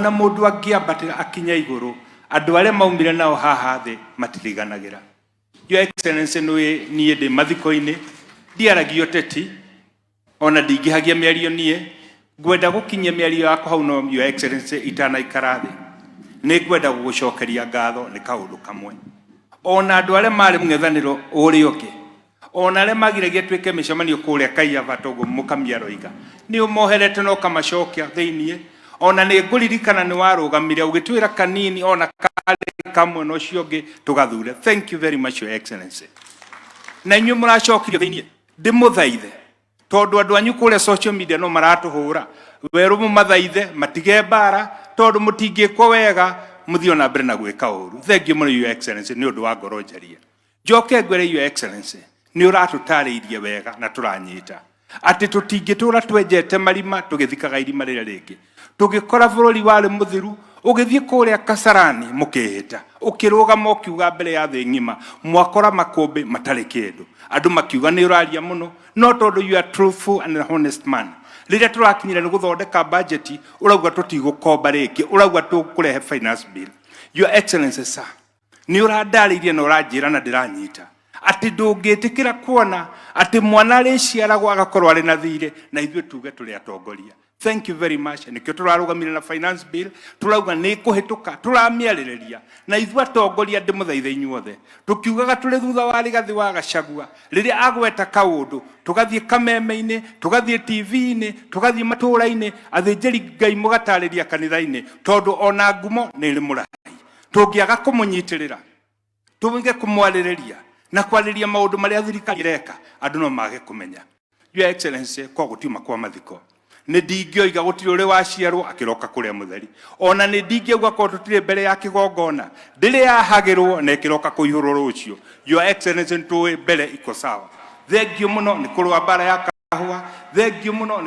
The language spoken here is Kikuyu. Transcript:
Na mũndũ angĩambatĩra akinye igũrũ, andũ arĩa maumire nao haha thĩ matiriganagĩra. Your Excellency, nĩ niĩ ndĩ mathiko-inĩ, ndiaragia ũteti, ona ndingĩhagia mĩario. Niĩ ngwenda gũkinyia mĩario yakwa hau, no Your Excellency, itanaikara thĩ, nĩ ngwenda gũgũcokeria ngatho nĩ kaũndũ kamwe. Ona andũ arĩa marĩ mũng'ethanĩro ũrĩa ũngĩ, ona arĩa magiragia twĩke mĩcemanio kũrĩa Kaiyaba, toguo mũkamia aroiga, nĩ ũmoherete na ũkamacokia thĩiniĩ. Ona nĩ ngũririkana nĩ warũgamire ũgĩtwĩra kanini ona karĩ kamwe na ũcio ũngĩ tũgathure. Thank you very much, Your Excellency. Na inyuĩ mũracokirio thĩiniĩ, ndĩmũthaithe, tondũ andũ anyu kũrĩa social media no maratũhũra werũ, mũmathaithe matige mbara, tondũ mũtingĩkwo wega mũthiĩ ona mbere na gwĩka ũru. Thank you mũno, Your Excellency, nĩ ũndũ wa ngoro njarie. Njoke ngwĩre, Your Excellency, nĩ ũratũtarĩirie wega na tũranyita atĩ tũtingĩtũra twenjete marima tũgĩthikaga irima rĩrĩa rĩngĩ. Tũgĩkora bũrũri warĩ mũthiru, ũgĩthiĩ kũrĩa Kasarani, mũkĩhĩta, ũkĩrũgama, ũkiuga mbere ya thĩ ng'ima mwakora makũmbĩ matarĩ kĩndũ. Andũ makiuga nĩ ũraria mũno, no tondũ you are truthful and a honest man, rĩrĩa tũrakinyire nĩ gũthondeka budget, ũrauga tũtigũkomba rĩngĩ, ũrauga tũkũrehe finance bill. Your Excellency sir, nĩ ũrandarĩirie na ũranjĩra na ndĩranyita atĩ ndũngĩtĩkĩra kuona atĩ mwana arĩciaragwo agakorwo arĩ na thirĩ na ithuĩ tuge tũrĩ atongoria. Thank you very much. Nĩkĩo tũrarũgamire na finance bill, tũrauga nĩ kũhĩtũka, tũramĩarĩrĩria na ithuĩ atongoria. Ndĩmũthaithe inyuothe, tũkiugaga tũrĩ thutha wa Rigathĩ wa Gachagua rĩrĩa agweta kaũndũ, tũgathiĩ kameme-inĩ, tũgathiĩ TV-inĩ, tũgathiĩ matũũra-inĩ, athĩnjĩri Ngai mũgatarĩria kanitha-inĩ, tondũ ona ngumo nĩ ĩrĩ mũrahi. Tũngĩaga kũmũnyitĩrĩra, tũge kũmwarĩrĩria na kwarĩria maũndũ marĩa thirikari ĩreka, andũ no mage kũmenya. Your Excellency, kwa gũtiuma kwa mathiko, nĩ ndingĩoiga gũtirĩ ũrĩ waciarwo akĩroka kũrĩa mũtheri, ona nĩ ndingĩauga korwo tũtirĩ mbere ya kĩgongona ndĩrĩ yahagĩrwo na ĩkĩroka kũihũrwo rũciũ. Your Excellency, nĩtũĩ mbere iko sawa. Thengiũ mũno nĩ kũrũa mbara ya kahũa. Thengiũ mũno nĩ